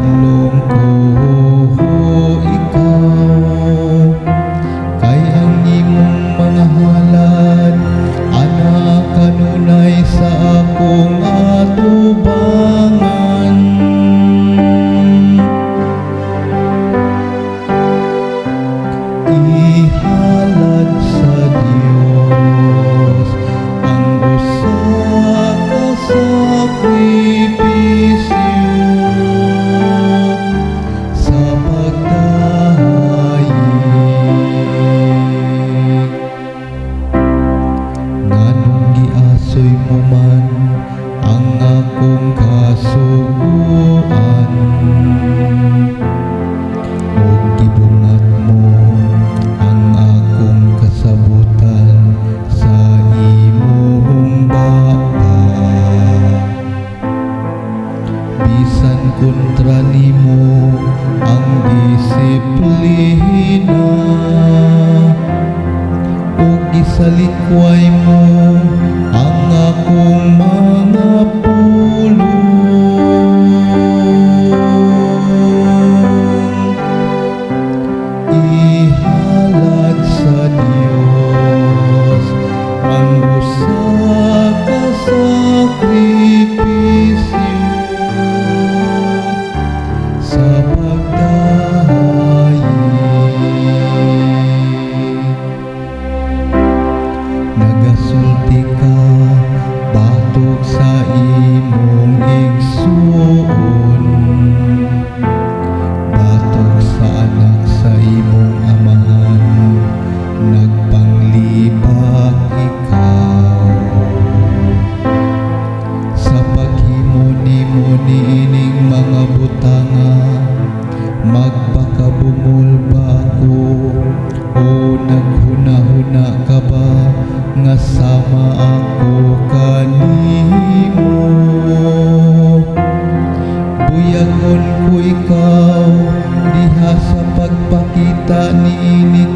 Gipadulong ko ikaw, kay ang imong mga halad ana kanunay sa akong atubangan. Ihalad sa Dios ang usa ka sakripisyo sa pagdayeg. Nganong giasoy mo man ang akong kasuguan ug gibungat mo ang akong kasabutan sa imong baba? Bisan kontra nimo ang disiplina ug gisalikway mo ang akong mga pulong. Ihalad sa Dios ang usa ka sakripisyo sa pagdayeg. Nagasulti ka batok sa imong igsuon, batok sa anak sa imong amahan, nagpanglibak ikaw. Sa paghimo nimo niining mga butanga, magpakabungol ba ako o naghuna-huna ka ba nga sama ako kanimo? Buyagon ko ikaw diha sa pagpakita niini.